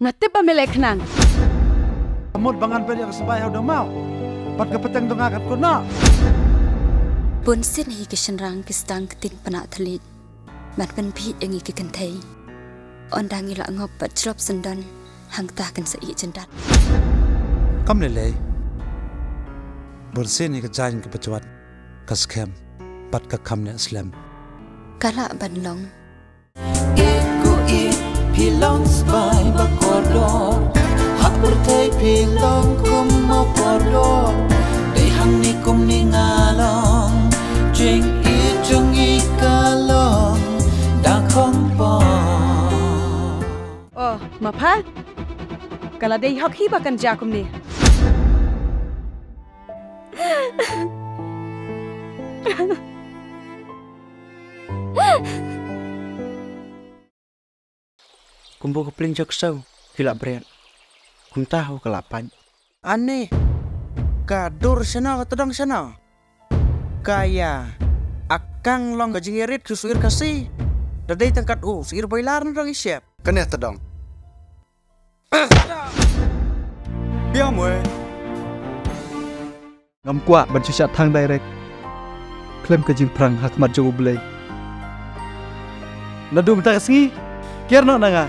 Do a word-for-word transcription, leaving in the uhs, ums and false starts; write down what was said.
Nga tip ba me leh khnang. Ka mut ba ngan peit ïa ka sbai ha u damaw bad ka pateng jong nga katkum no. Bun sien hi ki shynrang ki sdang ktien pynah thylliej ban pynbeit ïa ngi ki kynthei. Ynda ngi la ngop bad jrop syndon hangta kin sa ïeh jyndat. Kam lei lei. Bun sien hi ka jaiñ ka pajwat, ka skhem bad ka kham neh slem. Ka lah ban long. Ïeit ko ïeit, phi long spy ba kordor. Ha pyrthei phi long kum u kordor. Dei hangne kumne nga long. Jingïeit jong ngi ka long da khongpong. Oh, ma pha. Ka la dei hok hi ba kan jia kumne. Kumba ka pliang jong ka siew ki la bret, kumta ho ka la pait. Ani, ka dur shano, ka tdong shano? Ka ïa akang long ka jingïarit ka suir Khasi. Da dei tang kat u suir boiler na dong i shep. Kane tdong. Biang wei. Ngam kwah ban shu shah thang direct khlem ka jingpyrshang ha khmat jong U Blei. Naduh mynta ka sngi, kiar noh na nga.